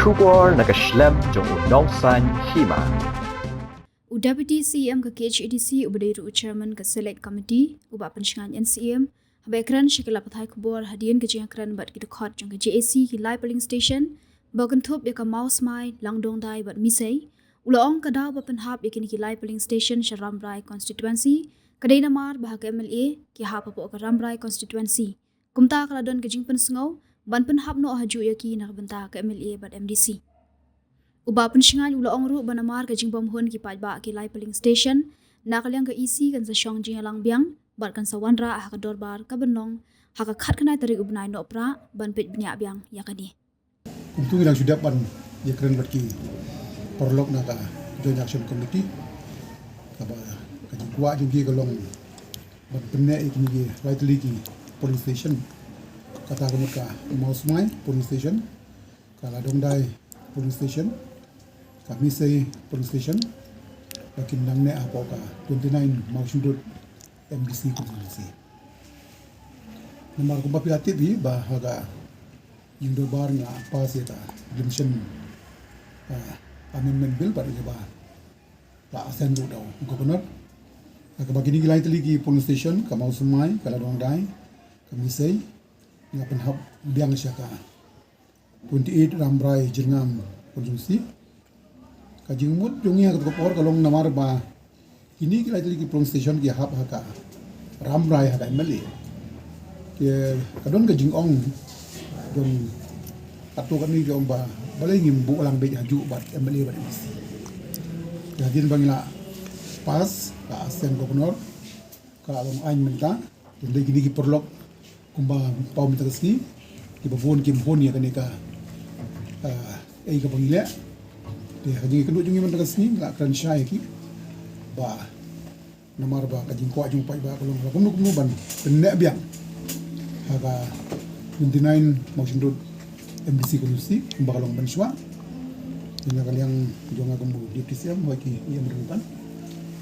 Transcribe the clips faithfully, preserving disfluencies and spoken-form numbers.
Khubor na ka shlem jong u nongsan hima. U Deputy C E M ka K H A D C uba dei ruh u Chairman ka Select Committee, u Bah Pynshngain N C M, haba ïakren sha ki lad pathai khubor hadien ka jingïakren bad ki dkhot jong ka J A C ki lai polling station ba kynthup ïa ka Mawsmai, Langdongdai bad Misei, u la ong ka daw ba pynhap ïa kine ki lai polling station sha Rambrai constituency ka dei namar ba ha ka M L A ki hap hapoh ka Rambrai constituency. Kumta ka la don ka jingpynsngew ban pynhap noh hajuh ïa ki na ka bynta ka M L A bad M D C. U Bah Pynshngain u la ong ruh ba namar ka jingbymhun ki paidbah ki lai polling station, na ka liang ka E C kan sa shong jingïalang biang bad kan sa wanrah ha ka dorbar ka ban long ha ka khatkhyndai tarik u bnai Nohprah ban peit bniah biang ïa kane. Kumta ngi dang shu dep ban ïakren bad ki paralok na ka Joint Action Committee kaba ka jingkwah jong ki ka long ban pynneh ïa kine ki lai tylli ki polling station, kata ka mut ka Mawsmai polling station, ka Langdongdai polling station, ka Misei polling station, ba kin nang neh hapoh ka twenty-nine Mawshynrut M D C constituency. Namar kumba phi la tip hi ba ha ka jingdorbar nga pass ïa ka Exemption, ah, Amendment Bill bad ïa ba la assent ruh da u Governor. Kaba kine ki lai tylli ki polling station, ka Mawsmai, ka Langdongdai, ka Misei, nga pynhap biang sha ka twenty-eight Rambrai Jyrngam constituency. Ka jingmut jong ngi ha kata ka por ka long namar ba kine ki lai tylli ki polling station ki hap ha ka Rambrai ha ka M L A. Ki ka don ka jingong jong katto katne ki ong ba balei ngim buh lang beit hajuh bad M L A bad M D C. Te hadien ba ngi la pass ka assent Governor, ka long aiñ mynta. Te dei kine ki paralok kumba paw mynta ka sngi, kiba bun kim hun ïa kane ka, ah, ei kaba ngi leh. Te ha ka jingïakynduh jong ngi mynta ka sngi nga kren shai ïa ki ba namar ba ka jingkwah jong u paidbah ka long ba kumno kumno ban pynneh biang ha ka twenty-nine Mawshynrut M D C constituency kumba ka long mynshuwa. Te na ka liang jong nga kum u Deputy C M, hooid ki ïa mynta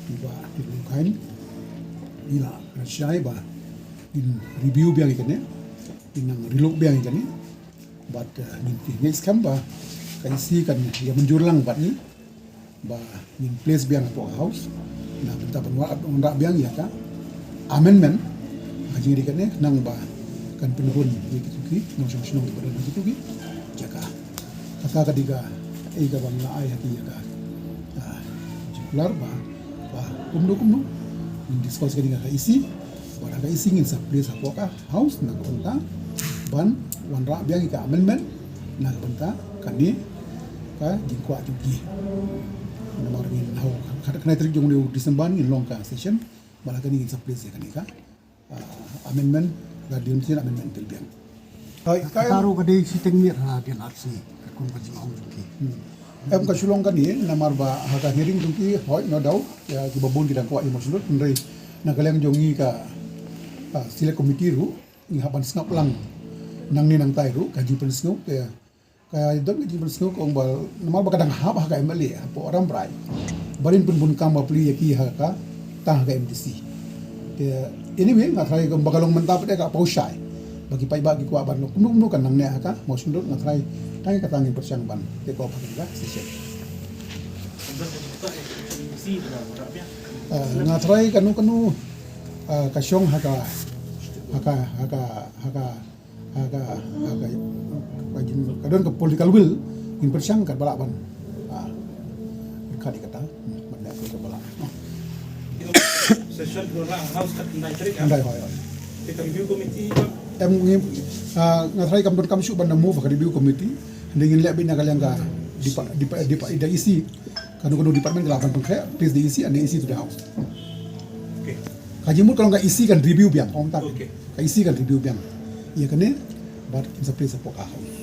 ki ba ki long kain, ngi la kren shai ba ngin review biang ïa kane, ngin nang relook biang ïa kane. Bad, eh, ngin, ngin skhem ba ka E C kan ïa mynjur lang bad ngi ba ngin place biang hapoh House na ka bynta ban wanrah, wanrah biang ïa ka amendment. Ha ka jingïadei kane khnang ba kan pynhun ïa kito ki nongshong shnong kiba don ha kito ki jaka. Kata ka dei kaei kaba nga ai ha ki ïa ka, ah, jingkular ba, ba kumno kumno ngin discuss kane ha ka E C, bad ha ka E C ngin sa place hapoh ka House na ka bynta ban wanrah biang ïa ka amendment na ka bynta kane ka jingkwah jong ki. Namar ngin hap ha ka khyndai tarik jong u December ngin long ka session, bad ha kane ngin sa place ïa kane ka, ah, amendment da Delimitation Amendment Bill biang. Hooid, ka, kata ruh ka dei shiteng miet ha P N R C katkum ka jingong jong ki. Hmm. Em, ka shu long kane namar ba ha ka hearing jong ki, hooid, no doubt, ïa kiba bun ki dang kwah ïa Mawshynrut, hynrei na ka liang jong ngi ka, ah, Select Committee ruh ngi hap ban sngap lang nangne nangtai ruh ka jingpynsngew, te ka don ka jingpynsngew ka ong ba namar ba ka dang hap ha ka M L A hapoh Rambrai, ba rin pynbun kam bapli ïa ki ha ka, tang ha ka M D C. Te anyway, nga tharai kumba ka long mynta pat ka paw shai ba ki paidbah ki kwah ban long kumno kumno kan nang neh ha ka Mawshynrut. Nga tharai tang kata ngin pyrshang ban take off ha ka session. Ah, nga tharai kano kano, ah, ka shong ha ka, ha ka, ha ka, ha ka, ha ka, ha ka, ka jing, ka don ka political will, ngin pyrshang katba lah ban, ah, khat ïa kata, hmm, ban leh katba lah. Session pura House khatkhyndai tarik, ah? Khyndai, hooid, hooid. Te ka review committee, em, ngi, ah, nga tharai kam don kam shuh ban da move ka review committee. Hynrei ngin leh beit na ka liang ka depa-, depa-, depa-, da E C. Kano kano department ka lah ban pynkhreh, place da E C and da E C to the House. Okay. Ka jingmut ka long ka E C kan review biang, ong ta. Okay. Ka E C kan review biang ïa kane, bad kin sa place hapoh ka House.